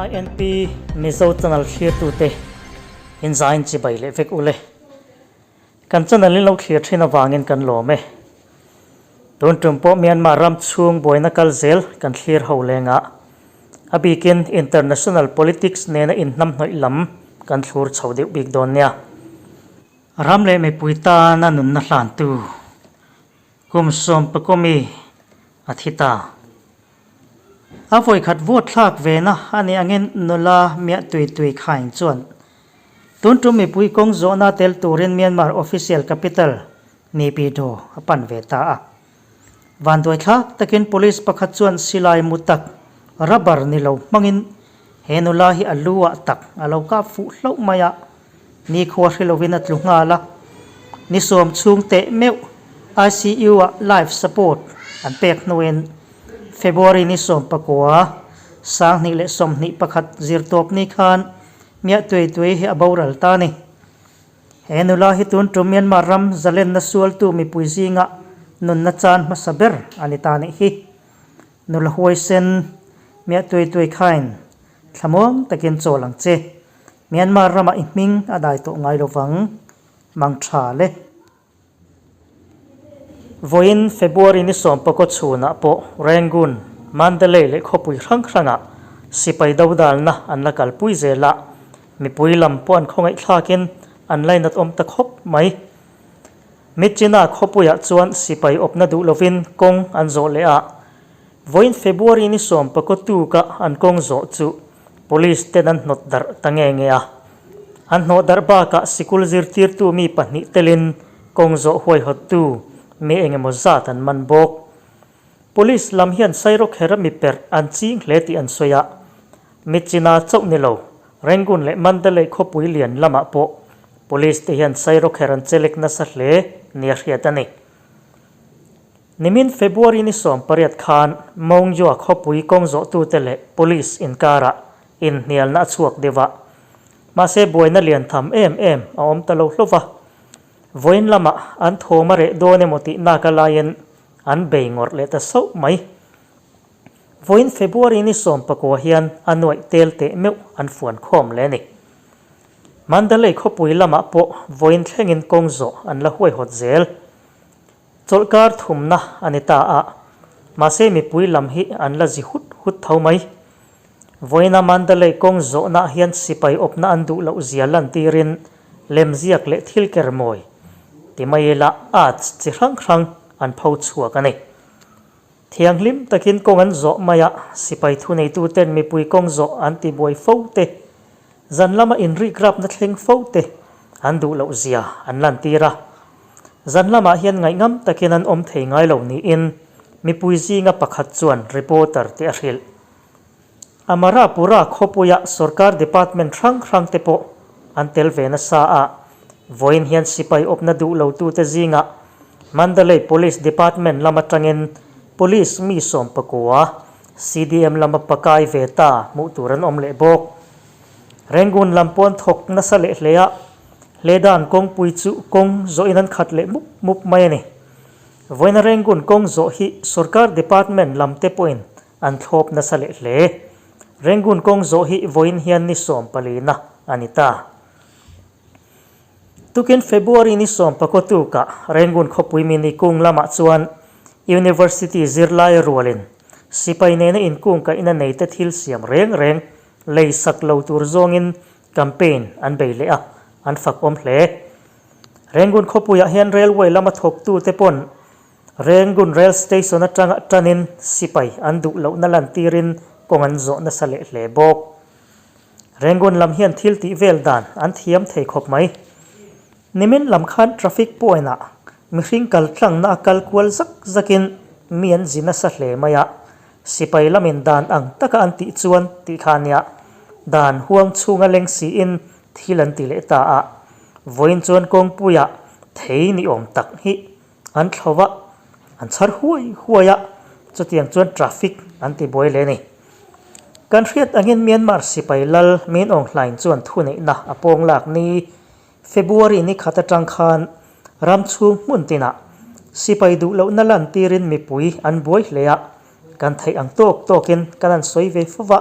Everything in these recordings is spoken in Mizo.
INP Mizo channel thlirtute inzain chibai leh vek ule. Kan channel in lo thlir thin avangin kan lawm e. Tun tum pawh Myanmar ram chhung buaina kal zel kan thlir ho lenga a bikin international politics nena inhnamhnawih lam kan thlur chho deuh bik dawn nia. Ram leh mipui tana nunna hlantu kum sawmpakawmi a thi ta. A vawikhat vote thlak vena a nih angin nula miah tui tui khain chuan tun tum mipui kawng zawhna tel turin Myanmar official capital Naypyidaw a pan ve ta a. Vanduai thlak takin police pakhat chuan silai mu tak rubber ni lo hmangin he nula hi a lu ah tak a lo kap fuh hlauh mai a, nikhua hre lovin a tlu nghal a. Ni sawm chhung teh meuh ICU ah life support an pek hnuin February ni 19, 2021 zirtawpni khan Miah Tuai Tuai hi a boral ta a ni. He nula hi tun tum Myanmar ram zalenna sualtu mipui zinga nunna chan hmasa ber a ni ta nih hi. Nula huaisen Miah Tuai Tuai khain thlamuang takin chawl ang che. Myanmar ramah i hming a dai tawh ngai lovang mang tha le. Vawiin February ni sawmpakaw chhunah pawh Rangoon, Mandalay leh khawpui hrang hrangah sipai dodalna an la kalpui zel a, mipui lam pawh an khawngaihthlakin an lainat awm ta khawp mai. Myitkyina khawpuiah chuan sipai awpna duh lovin kawng an zawh leh a, vawiin February ni sawmpakaw tuka an kawng zawh chu Police ten an hnawt darh ta nge nge a. An hnawh darh bakah sikul zirtirtu mi pahnih telin kawng zawh huaihawttu mi engemaw zat an man bawk. Police lam hian Sairawkher a mi perh an ching hle tih an sawi a. Myitkyina chauh ni lo, Rangoon leh Mandalay khawpui lian lamah pawh Police te hian Sairawkher an chelek nasa hle nia hriat a ni. Nimin February ni 18 khan Maungjua khawpui kawng zawhtute leh Police inkarah inhnialna a chhuak deuh a. Mahse buaina lian tham em em a awm ta lo hlauh va. Vawiin lamah an thawm a reh dawn emaw tih nak a laiin an bei ngawrh leh ta sauh mai. Vawiin February ni 19 hian a nuaih tel teh meuh an fuan khawm leh a ni. Mandalay khawpui lamah pawh vawiin thlengin kawng zawh an la huaihawt zel. Chawlhkar thumna a ni ta a, mahse mipui lam hi an la zi hut hut tho mai. Vawiina Mandalay kawng zawhnaah hian sipai awpna an duh loh zia lantirin lemziak leh thil ker mawi ti mai ila arts chi hrang hrang an pho chhuak a ni. Thianghlim takin kawng an zawh mai a, sipai thuneituten mipui kawng zawh an ti buai fo te, zan lama inrikrapna thleng fo te an duh loh zia an lantir a. Zan lamah hian ngaihngam takin an awm thei ngai lo niin mipui zinga pakhat chuan reporter te a hrilh. Amarapura khawpuia sorkar department hrang hrang te pawh an tel ve nasa a, vawiin hian sipai awpna duh lotute zingah Mandalay Police Department lam atangin Police mi 19 CDM lama pakai ve ta hmuh tur an awm leh bawk. Rangoon lam pawh an thawk nasa leh hle a, Hledan kawngpui chu kawng zawhin an khat leh mup mup mai a ni. Vawiina Rangoon kawng zawh hi sorkar department lam te pawhin an thlawp nasa leh hle. Rangoon kawng zawh hi vawiin hian ni 14 na a ni ta. Tukin February ni 19 tukah Rangoon khawpui mini kung lamah chuan University zirlai rualin sipai nena inkungkaihna neite thil siam reng reng lei sak lo tur zawngin Campaign an bei leh a, an fak awm hle. Rangoon khawpuiah hian railway lama thawktute pawn Rangoon Rail Station atanga tanin sipai an duh lohna lantirin kawng an zawh nasa leh hle bawk. Rangoon lam hian thil tih vel dan an thiam thei khawp mai. Nimin lam khan traffic point-ah mihring kal tlangna a kal kual zak zakin mi an zi nasa hle mai a, Sipai lamin dan ang taka an tih chuan tih kha nia, dan huang chhunga leng siin thil an ti leh ta a, vawiin chuan kawngpuiah thei ni awm tak hi an thlo va, an chhar huai huai a, chutiang chuan traffic an ti buai leh a ni. Kan hriat angin Myanmar sipai lal Min Aung Hlaing chuan thuneihna a pawng lak ni February ni khat atang khan ram chhung hmun tinah sipai duh lohna lantirin mipui an buai hle a, kan theih ang tawk tawkin kan han sawi ve fo va.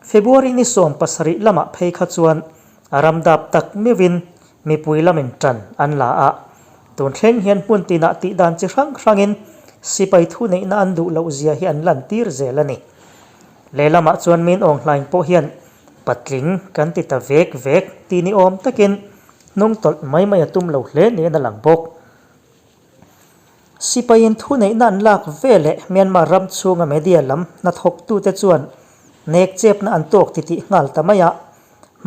February ni 17 lamah phei kha chuan a ram dap tak meuhin mipui lamin tan an la a. Tun thleng hian hmun tinah tih dan chi hrang hrangin sipai thuneihna an duh loh zia hi an lantir zel a ni. Lehlamah chuan Min Aung Hlaing pawh hian patling kan ti ta vek vek tih ni awm takin hnung tawlh mai mai a tum lo hle niin a lang bawk. Sipaiin thuneihna an lak ve leh Myanmar ram chhunga media lam hnathawktute chuan nek chepna an tawk titih nghal ta mai a.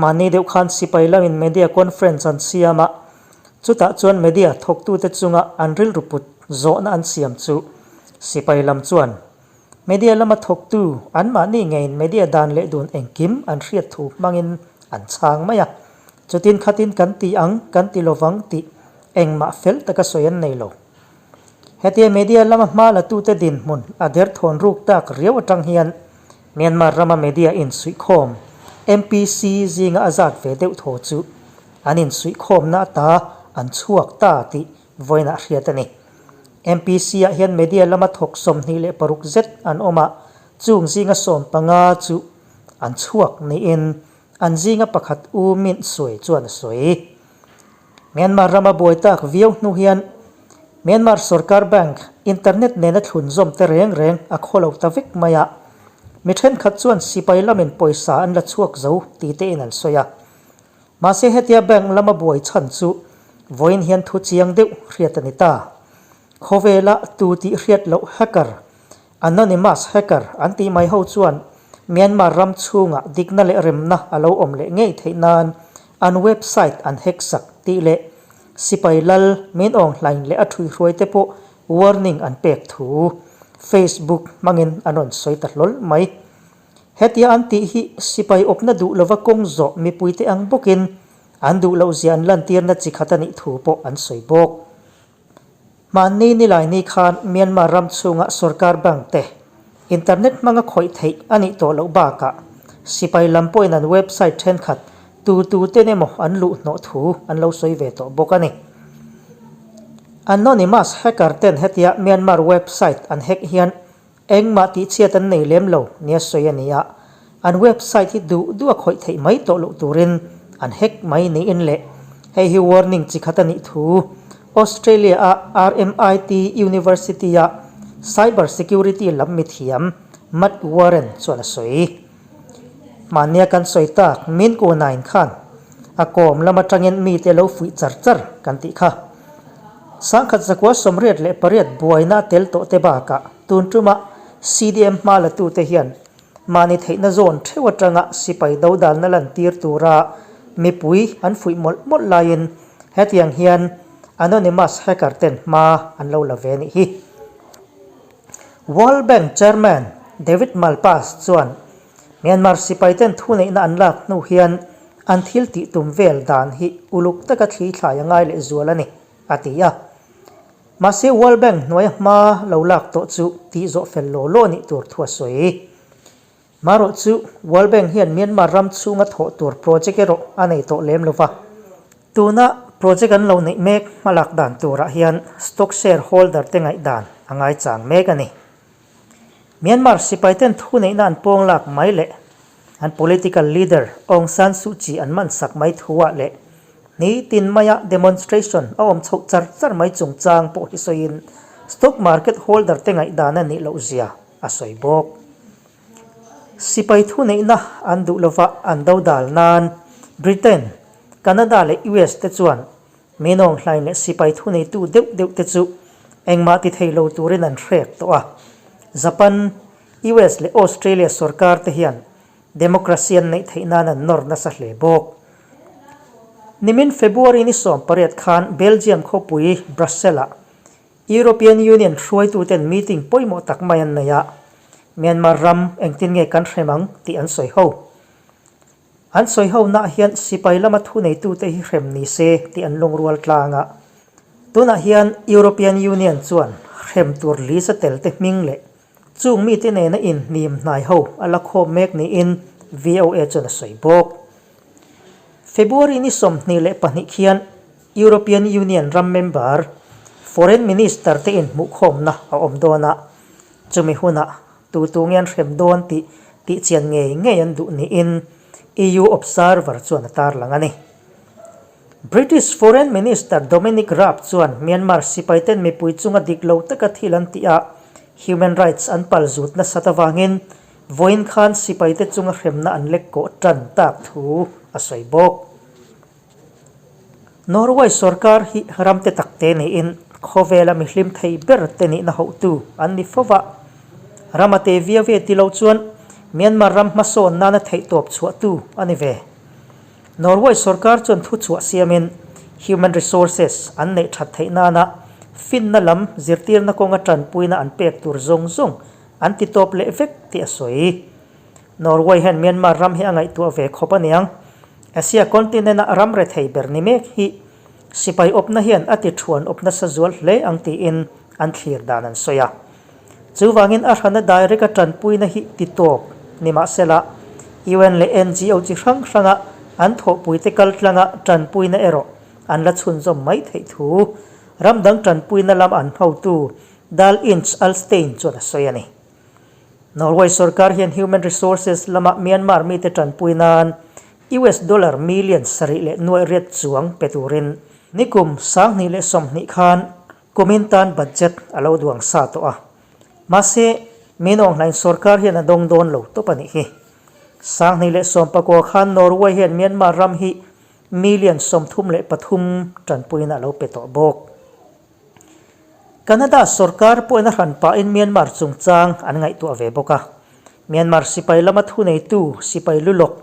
Mahni deuh khan sipai lamin media conference an siam a, chutah chuan media thawktute chunga an rilru put zawhna an siam chu sipai lam chuan media lama thawktu anmahni ngeiin media dan leh dun engkim an hriat thu hmangin an chhang mai a. Chutin khatin kan ti ang, kan ti lovang tih Engmah fel taka sawi an nei lo. Hetia media lama hma latute dinhmun a derthawn ruk tak riau atang hian Myanmar rama media insuihkhawm MPC zinga a zat ve deuh thaw chu an insuihkhawmna ata an chhuak ta tih vawiinah hriat a ni. MPC ah hian media lama thawk 26 zet an awm a, chung zinga 15 chu an chhuak niin an zinga pakhat U Myint Swe chuan a sawi. Myanmar rama buai tak viau hnu hian Myanmar sorkar bank internet nena thlunzawm te reng reng a khaw lo ta vek mai a. Mi thenkhat chuan sipai lamin pawisa an la chhuak zo ti tein an sawi a. Mahse hetia bank lama buai chhan chu vawiin hian thu chiang deuh hriat a ni ta. Khawvela tu tih hriat loh hacker Anonymous hacker an tih mai ho chuan Myanmar ram chhungah dikna leh remna a lo awm leh ngei theih nan an website an hack sak tih leh sipai lal Min Aung Hlaing leh a ṭhuihruai te pawh warning an pek thu Facebook hmangin an rawn sawi ta hlawl mai. Hetia an tih hi sipai awpna duh lova kawng zawh mipuite ang bawkin an duh lohzia an lantirna chi khat a nih thu pawh an sawi bawk. Mahni Nilaini khan Myanmar ram chhunga sorkar bank te internet hmanga khawih theih a nih tawh loh bakah sipai lam pawhin an website thenkhat tu tu ten emaw an luh hnawh thu an lo sawi ve tawh bawk a ni. Anonymous hacker ten hetia Myanmar website an hack hian Engmah tihchhiat an nei lem lo nia sawi a ni a, an website hi duh duh a khawih theih mai tawh loh turin an hack mai niin leh hei hi warning chi khat a nih thu Australia-a RMIT University-a cyber security lam mithiam Matt Warren chuan a sawi. Mahnia kan sawi tak Min Ko Nain khan a kawm lam atangin mite lo fuih char char kan tih kha. 1988 buaina a tel tawh te bakah tun tumah CDM hma latute hian mahni theihna zawn theuh atanga sipai dodalna lantir tura mipui an fuih mawlh mawlh laiin hetiang hian anonymous hacker ten hma an lo la ve nih hi. World Bank Chairman David Malpass chuan Myanmar sipaiten thuneihna an lak hnu hian an thil tih tum vel dan hi uluk taka thli thlai a ngai leh zual a ni, a ti a. Mahse World Bank hnuaia hma lo lak tawh chu tih zawh fel law law nih tur thu a sawi. Marawh chu World Bank hian Myanmar ram chhunga thawh tur project erawh a nei tawh lem lo va. Tuna project an lo neih mek hmalak dan turah hian stock share holder te ngaihdan a ngaichang mek a ni. Myanmar sipaiten thuneihna an pawng lak mai leh an political leader Aung San Suu Kyi an man sak mai thuah leh nitin maia demonstration a awm chhoh char char mai chungchang pawh hi sawiin stock market holder te ngaihdan a nih loh zia a sawi bawk. Sipai thuneihna an duh lova an dodal nan Britain, Canada leh US te chuan Minawng hlain leh sipai thuneitu deuh deuh te chu engmah ti thei lo turin an hrek tawh a. Japan, US leh Australia sorkar te hian democracy an neih theih nan an nawr nasa hle bawk. Nimin February ni 18 khan Belgium khawpui Brussels-ah European Union hruaituten meeting pawimawh tak mai an nei a, Myanmar ram engtin nge kan hrem ang tih an sawi ho. An sawi ho naah hian sipai lama thuneitute hi hrem ni se tih an lungrual tlang a. Tunah hian European Union chuan hrem tur lisa tel te hming leh chung mite nena inhnim hnai ho a la khawm mek niin VOA chuan a sawi bawk. February ni 22 khian European Union ram member Foreign Minister te inhmuhkhawmna a awm dawn a, chumi hunah tu tu nge an hrem dawn tih tihchian ngei ngei an duh niin EU observer chuan a tarlang a ni. British Foreign Minister Dominic Raab chuan Myanmar sipaiten mipui chunga dik lo taka thil an tih ah human rights an pal zut nasat avangin vawiin khan sipaite chunga hremna an lek kawh tan tak thu a sawi bawk. Norway sorkar hi ramte takte niin khawvela mihlim thei ber te nihna hauhtu an ni fo va. Ram a te viau ve ti lo chuan Myanmar ram hmasawn nana theihtawp chhuahtu a ni ve. Norway sorkar chuan thuchhuah siamin human resources an neih that theih nana finna lam zirtirna kawnga tanpuina an pek tur zawng zawng an ti tawp leh vek tih a sawi. Norway hian Myanmar ram hi a ngaihtuah ve khawp aniang. Asia continent-a ram rethei ber ni mek hi sipai awpna hian a ti thuan awp nasa zual hle ang tiin an thlir dan an sawi a. Chuvangin a hrana direct a tanpuina hi ti tawp ni mahsela un leh NGO chi hrang hranga an thawhpuite kaltlanga tanpuina erawh an la chhunzawm mai theih thu ram dang tanpuina lam an hotu Dal Inch Alstein chuan a sawi a ni. Norway sorkar hian human resources lama Myanmar mite tanpui nan US dollar million sarih leh nuaih riat chuang pe turin nikum 2020 khan Kumin tan budget a lo duang sa tawh a. Mahse, min awnghlain sorkar hian a dawng dawn lo tawp a nih hi. 2019 khan Norway hian Myanmar ram hi million 33 tanpuiin a lo pe tawh bawk. Canada sorkar pawhin a hran pahin Myanmar chungchang an ngaihtuah ve bawk a. Myanmar sipai lama thuneitu sipai lu lawk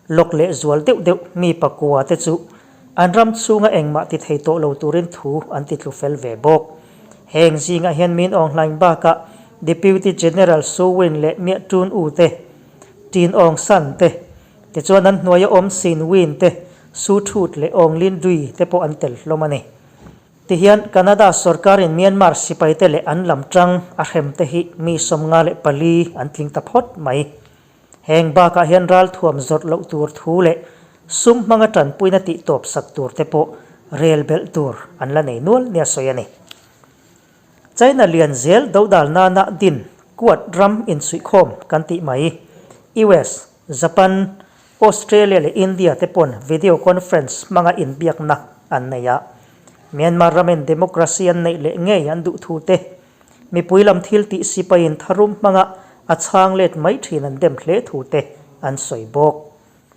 lawk leh zual deuh deuh mi pakua te chu an ram chhunga engmah ti thei tawh lo turin thu an ti tlu fel ve bawk. Heng zingah hian Min Aung Hlaing bakah Deputy General Su Win leh Mya Tun U te, Tin Aung San te, tichuan an hnuaia awm Sin Win te, Su Thut leh Aung Lin Dui te pawh an tel hlawm a ni. Tihian Canada sorkarin Myanmar sipaite leh an lam tang a hrem te hi mi 54 an tling ta phawt mai. Heng bakah hian ralthuam zawrh loh tur thu leh sum hmanga tanpuina tih tawp sak tur te pawh rel belh tur an la nei nual nia sawi a ni. China lian zel dodal nana din Quad ram insuihkhawm kan tih mai. US, Japan, Australia leh India te pawn video conference hmanga inbiakna an nei a. Myanmar ramin democracy an neih leh ngei an duh thu te Mipui lam thil tih sipaiin tharum hmanga a chhang let mai thin an dem hle thu te an sawi bawk.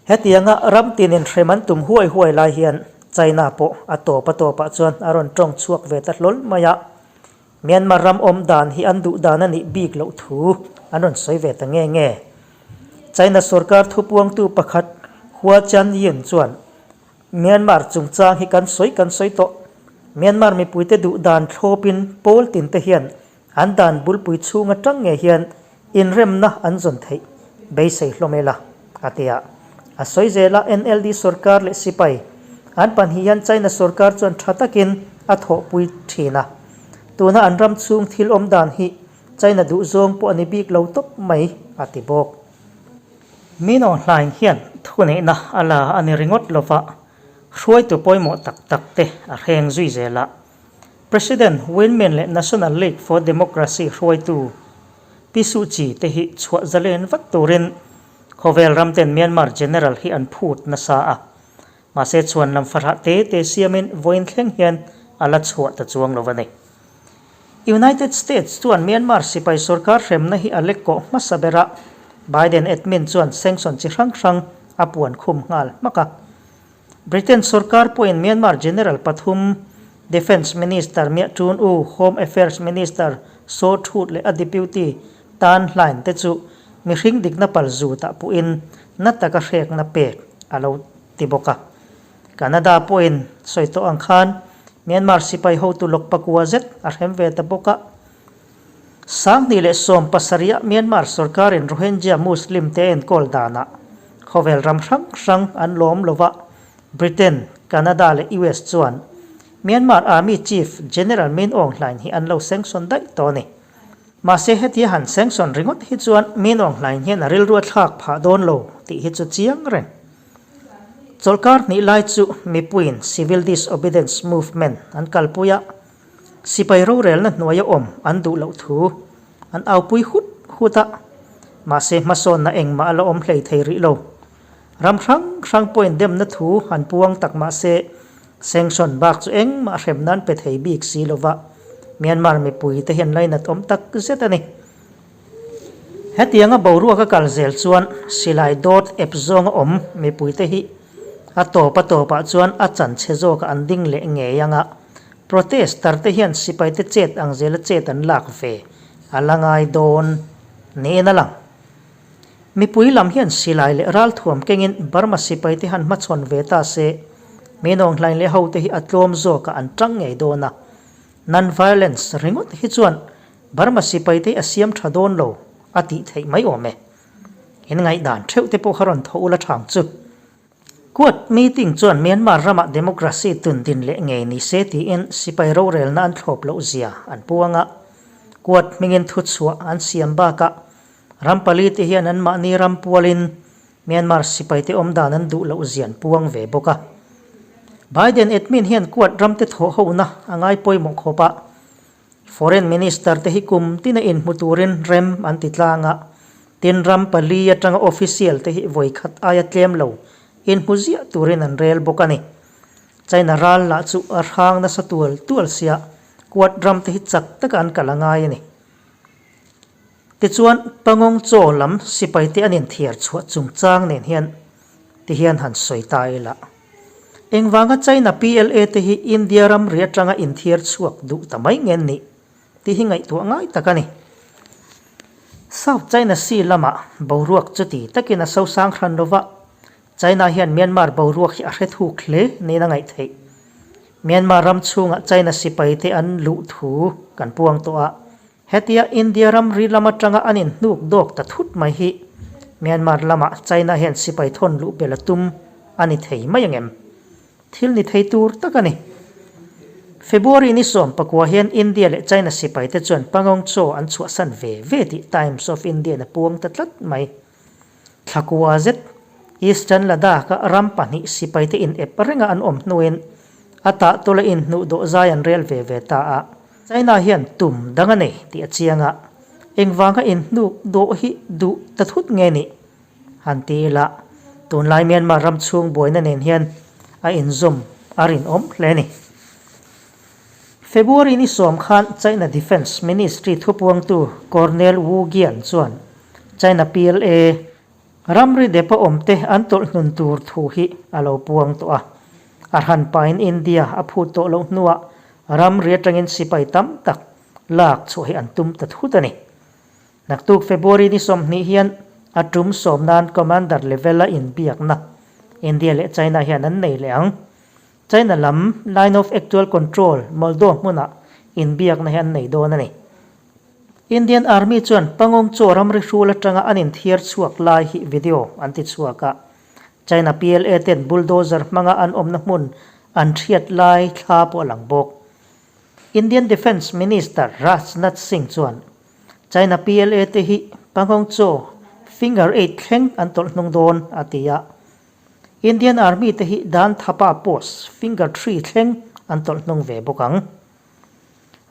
Hetianga ram tinin hrem an tum huai huai lai hian China pawh a tawp a tawpah chuan a rawn tawng chhuak ve ta hlawl mai a. Myanmar ram awm dan hi an duh dan a nih bik loh thu an rawn sawi ve ta nge nge. China sorkar thupuangtu pakhat Hua Chan-yin chuan Myanmar chungchang hi kan sawi kan sawi tawh. Myanmar mipuite duh dan thlawpin pawl tinte hian an dan bulpui chhung atang ngei hian inremna an zawn theih beisei hlawm ela, a ti a. A sawi zela NLD sorkar leh sipai an pahnih hian China sorkar chuan tha takin a thawhpui thin a. Tuna an ram chhung thil awm dan hi China duhzawng pawh a ni bik lo tawp mai, a ti bawk. Min Aung Hlaing hian thuneihna a la a ni ringawt lova, hruaitu pawimawh tak tak te a hreng zui zel a. President Win Myint leh National League for Democracy hruaitu Pi Suu Kyi te hi chhuah zalen vat turin khawvel ram ten Myanmar General hi an phut nasa a. Mahse chhuan lam farah te te siamin vawiin thleng hian a la chhuah ta chuang lo a ni. United States chuan Myanmar sipai sorkar hremna hi a lek kawh hmasa ber a, Biden admin chuan sanction chi hrang hrang a puan khum nghal hmak a. Britain sorkar pawhin Myanmar General pathum, Defence Minister Mya Tun Oo, Home Affairs Minister Saw Htut leh a deputy Tan Hlain te chu mihring dikna pal zutah puhin na taka hrekna pek a lo ti bawk a. Canada pawhin sawi tawh ang khan Myanmar sipai hotu lawk pakua zet a hrem ve ta bawk a. 2017 ah Myanmar sorkarin Rohingya Muslim te enkawl danah khawvel ram hrang hrang an lawm lo va, Britain, Canada leh US chuan Myanmar Army Chief General Min Aung Hlaing hi an lo sanction daih tawh a ni. Mahse hetia han sanction ringawt hi chuan Min Aung Hlaing hian a rilru a thlak phah dawn lo tih hi chu chiang reng. Chawlhkar hnih lai chu mipuiin Civil Disobedience Movement an kalpui a, sipai rorelna hnuaia awm an duh loh thu an aupui hut hut a. Mahse hmasawnna engmah a la awm hlei thei rih lo. Ram hrang hrang pawhin demna thu han puang tak mahse sanction bak chu engmah hrem nan pe thei bik si lova Myanmar mipui te hian lainat awm tak zet a ni. Hetianga boruak a kal zel chuan silai dawt ep zawnga awm mipui te hi a tawp a tawpah chuan a chanchhe zawkah an ding leh ngei ang a, protester te hian sipai te chet ang zela chet an lak ve a la ngai dawn niin a lang. Mipui lam hian silai leh ralthuam kengin Burma sipai te han hmachhawn ve ta se, Minawnghlain leh hote hi a tlawm zawkah an tang ngei dawn a, non-violence ringawt hi chuan Burma sipai te a siam tha dawn lo a tih theih mai awm e. In ngaihdan theuh te pawh kha rawn tho ula thang chu. Quad meeting chuan Myanmar ramah democracy tun din leh ngei ni se tiin sipai rorelna an thlawp loh zia an puang a. Quad hmingin thuchhuah an siam bakah ram pali te hian anmahni ram pualin Myanmar sipaite awm dan an duh loh zia an puang ve bawk a. Biden admin hian Quad ramte thawh hona a ngai pawimawh khawp a. Foreign Minister te hi kum tina inhmu turin rem an ti tlang a, tin ram pali atanga official te hi vawi khat aia tlem lo inhmu ziah turin an rel bawk a ni. China ral lah chu a hrang nasa tual tual sia, Quad ram te hi chak taka an kal a ngai a ni. Tichuan, Pangong Chaw lam sipai te an inthiar chhuah chungchang nen hian ti hian han sawi ta ila. Engvanga China PLA te hi India ramri atanga inthiar chhuak duh ta mai nge nih tih hi ngaihtuah ngai tak a ni. South China Sea lamah boruak chuti takin a sosang hran lova, China hian Myanmar boruak hi a hre thuk hle niin a ngaih theih. Myanmar ram chhungah China sipai te an luh thu kan puang tawh a, Hetia India ramri lam atanga an inhnuk dawk ta thut mai hi Myanmar lamah China hian sipai thawn luh bel a tum a ni thei mai angem? Thil ni thei tur tak a ni. February ni 19 hian India leh China sipai te chuan Pangong Tso an chhuahsan ve ve tih Times of India in a puang ta tlat mai. Thlakua zet, Eastern Ladakh-a ram pahnih sipaite inep renga an awm hnuin a tahtawla inhnuh dawh zai an rel ve ve ta a. China hian tum dang a nei tih a chiang a, engvanga inhnuh dawh hi duh ta thut nge nih? Han ti ila, tunlai Myanmar ram chhung buaina nen hian a inzawm a rinawm hle a ni. February ni sawm khan China Defence Ministry thupuangtu Colonel Wu Gian chuan China PLA ramri depa awmte an tawlh hnun tur thu hi a lo puang tawh a. A hran pahin India a phut tawh loh hnuah ramri atangin sipai tam tak lak chhuah hi an tum ta thut a ni. Naktuk February ni 20 hian a tum sawm nan Commander level-a inbiakna India leh China hian an nei leh ang. China lam Line of Actual Control Moldo hmunah inbiakna hi an nei dawn a ni. Indian Army chuan Pangong Chaw ramri hrul atanga an inthiar chhuak lai hi video an ti chhuak a. China PLA ten bulldozer hmanga an awmna hmun an hriat lai thla pawh a lang bawk. Indian Defence Minister Rajnath Singh chuan China PLA te hi Pangong Chaw Finger Eight thleng an tawlh hnung dawn a ti a. Indian Army te hi Dan Thapa Post Finger Tree thleng an tawlh hnung ve bawk ang.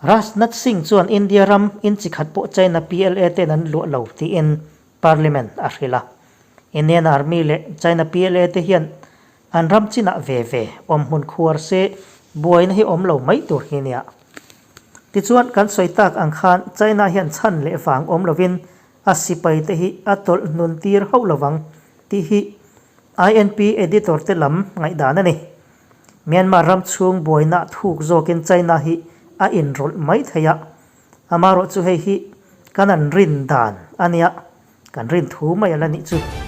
Rajnath Singh chuan India ram in chi khat pawh China PLA ten an luah lo tiin Parliament a hrilh a. Indian Army leh China PLA te hian an ram chinah ve ve awm hmun khuar se buaina hi awm lo mai tur hi nia. Tichuan kan sawi tak ang khan China hian chhan leh vang awm lovin a sipai te hi a tawlh hnun tir hauh lovang tih hi INP editor te lam ngaihdan a ni. Myanmar ram chhung buaina thuk zawkin China hi a inrawlh mai thei a, amaherawhchu hei hi kan an rin dan a nia, kan rin thu mai a la nih chu.